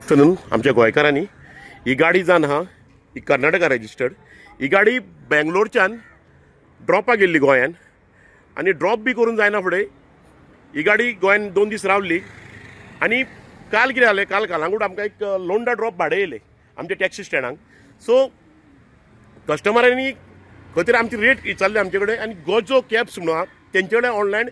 Afternoon आमच्या गोंयकारांनी ही गाडी जावन आहा, ही कर्नाटका रजिस्टर्ड. ही गाडी बेंगलोरच्यान ड्रॉपाक गेल्ली गोंयान आनी ड्रॉप बी करून जायना फुडें ही गाडी गोंयान 2 दीस रावली. आनी काल कितें जालें, काल कलांगूट आमकां एक लोंडा ड्रॉप भाडें येयलें आमच्या टॅक्सी स्टँडांक. सो कस्टमरांनी खंय तरी आमची रेट विचारली आमचे कडेन आनी गोजो कॅब्स म्हणून आहा तेंचे कडेन ऑनलायन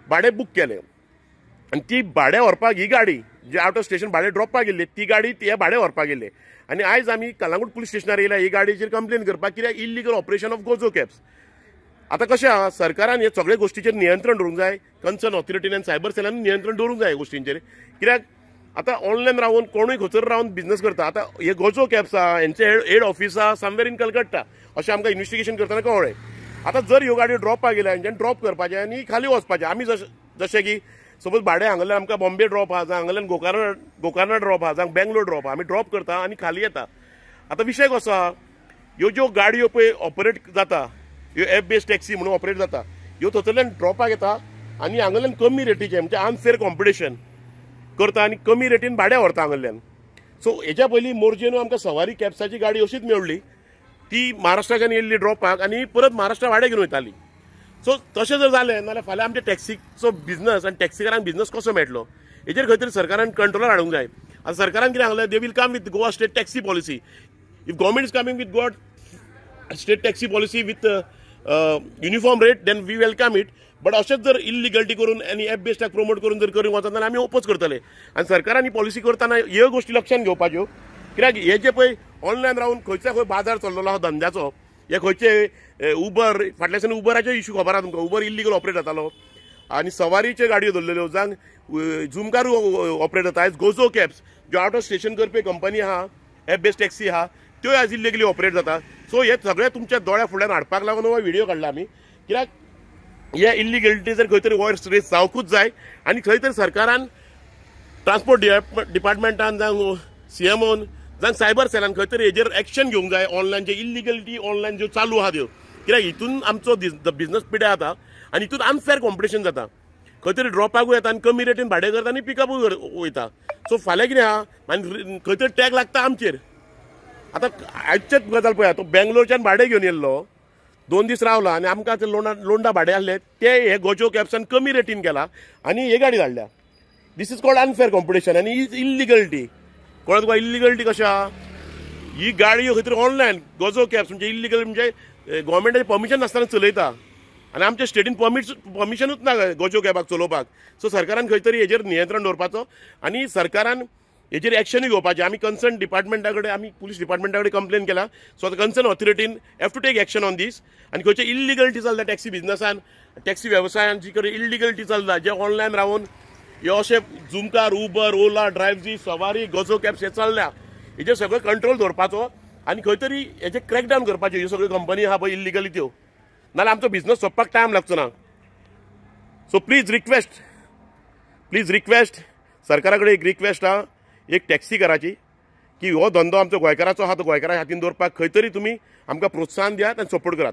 भाडें बूक केलें आनी ती भाडें व्हरपाक ही गाडी जे आवट ऑफ स्टेशन भाडें ड्रॉपाक गेल्ली ती गाडी ते भाडें व्हरपाक गेल्ली. आनी आयज आमी कलांगूट पुलीस स्टेशनार येयल्या ही गाडयेचेर कंप्लेन करपाक, कित्याक illegal operation of Gozo cabs. आतां कशें आहा, सरकारान हे सगळे गोश्टीचेर नियंत्रण दवरूंक जाय, कन्सर्न ऑथॉरिटीन आनी सायबर सेलान नियंत्रण दवरूंक जाय गोश्टींचेर. कित्याक आतां ऑनलायन रावन कोणूय खंयसर रावन बिजनस करता. आतां हे गोजो कॅब्स आहा, हेंचे हेड ऑफिस आहा समवेर इन कलकत्ता, अशें आमकां इन्वेस्टिगेशन करतना कळ्ळें. आतां जर ह्यो गाडयो ड्रॉपाक गेल्या हेंच्यान ड्रॉप करपाचें आनी खाली वचपाचें. आमी जशें की सपोज भाडें हांगल्यान आमकां बॉम्बे ड्रॉप आहा, जावं हांगल्यान गोकर्णा ड्रॉप आहा, जावं बेंगलोर ड्रॉप आहा, आमी ड्रॉप करता आनी खाली येता. आतां विशय कसो आहा, ह्यो ज्यो गाडयो पळय ऑपरेट जाता, ह्यो एप बेस्ड टॅक्सी म्हणून ऑपरेट जाता, ह्यो थंयसरल्यान ड्रॉपाक येता आनी हांगल्यान कमी रेटीचें म्हणजे अनफेर कॉम्पिटिशन करता आनी कमी रेटीन भाडें व्हरता हांगल्यान. सो हेच्या पयलीं मोरजेनू आमकां सवारी कॅब्साची गाडी अशीच मेळ्ळी, ती महाराष्ट्राच्यान येयल्ली ड्रॉपाक आनी परत महाराष्ट्रा भाडें घेवन वयताली. सो तशें जर जालें नाल्यार फाल्यां आमच्या टॅक्सीचो बिजनस आनी टॅक्सीकारांक बिजनस कसो मेळटलो हेचेर खंय तरी सरकारान कंट्रोलार हाडूंक जाय. आतां सरकारान कितें सांगलें, they will come with Goa state taxi policy. If government is coming with Goa state taxi policy with uniform rate then we welcome it. But अशेंच जर इलिगलिटी करून आनी एप बेस्डाक प्रमोट करून जर करूंक वचत जाल्यार आमी ओपोज करतले. आनी सरकारान ही पॉलिसी करतना ह्यो गोश्टी लक्षांत घेवपाच्यो, कित्याक हे जे पळय ऑनलायन रावन खंयच्या खंय बाजार चल्लेलो आहा धंद्याचो, हे खंयचे उबर, फाटल्या दिसांनी उबराचे इशू खबर आहा तुमकां, उबर इल्लिगल ऑपरेट जातालो आनी सवारीच्यो गाडयो दवरलेल्यो, जावं झुमकारूय ऑपरेट जाता. आयज गोजो कॅब्स ज्यो आवट ऑफ स्टेशन करपी कंपनी आहा, एप बेस्ड टॅक्सी आहा, त्यो आयज इल्लिगली ऑपरेट जाता. सो हे सगळें तुमच्या दोळ्या फुडल्यान हाडपाक लागून हो व्हिडियो काडला आमी, कित्याक हे इल्लिगलिटी जर खंय तरी वॉयस रेस जावकूच जाय. आनी खंय तरी सरकारान ट्रान्सपोर्ट डिपार्टमेंटान जावं सीएमओन जावं सायबर सेलान खंय तरी हेजेर एक्शन घेवंक जाय, ऑनलायन जे इल्लिगलिटी ऑनलायन ज्यो चालू आहा त्यो, कित्याक हितून आमचो बिजनस पिड्या जाता आनी हितून अनफेर कॉम्पिटिशन जाता. खंय तरी ड्रॉपाकूय येता आनी कमी रेटीन भाडें करता आनी पिकअपूय वयता. सो फाल्यां कितें आहा आनी खंय तरी टॅग लागता आमचेर. आतां आयचेच गजाल पळया, तो बेंगलोरच्यान भाडें घेवन येयल्लो, 2 दीस रावला आनी आमकां ते लोंडा भाडें आहले ते हे गोजो कॅब्सान कमी रेटीन केला आनी हे गाडी धाडल्या. This is called unfair competition आनी is illegality. कळ्ळें तुका इल्लिगलिटी कशें आहा? ही गाडी खंय तरी ऑनलायन गोजो कॅब्स म्हणजे इल्लिगल म्हणजे गव्हर्मेंटाचें परमिशन नासतना चलयता आनी आमच्या स्टेटीन परमिशनूच ना गोजो कॅबाक चलोवपाक. सो सरकारान खंय तरी हेजेर नियंत्रण दवरपाचो आनी सरकारान हेजेर एक्शनूय घेवपाचें. आमी कन्सर्न डिपार्टमेंटा कडेन, आमी पुलीस डिपार्टमेंटा कडेन कंप्लेन केला. सो आतां concern ऑथॉरिटीन have to take action on this. आनी खंयचे इल्लिगलिटी चलता टॅक्सी बिजनसान, टॅक्सी वेवसायान जी कडेन इल्लिगलिटी चलता, जे ऑनलायन रावन हे अशे झुमकार, उबर, ओला, ड्रायव्ही, सवारी, गोजो कॅब्स हे चल्ल्या, हेजेर सगळें कंट्रोल दवरपाचो आनी खंय तरी हेजे क्रॅकडावन करपाच्यो ह्यो सगळ्यो कंपनी आहा पळय इल्लिगली त्यो, नाल्यार आमचो बिजनस सोंपपाक टायम लागचो ना. So please request, please request सरकारा कडेन एक रिक्वेस्ट आहा, एक टॅक्सी कराची की हो धंदो आमचो गोंयकाराचो आहा, तो गोंयकारा हातीन दवरपाक खंय तरी तुमी आमकां प्रोत्साहन दियात आनी सपोर्ट करात.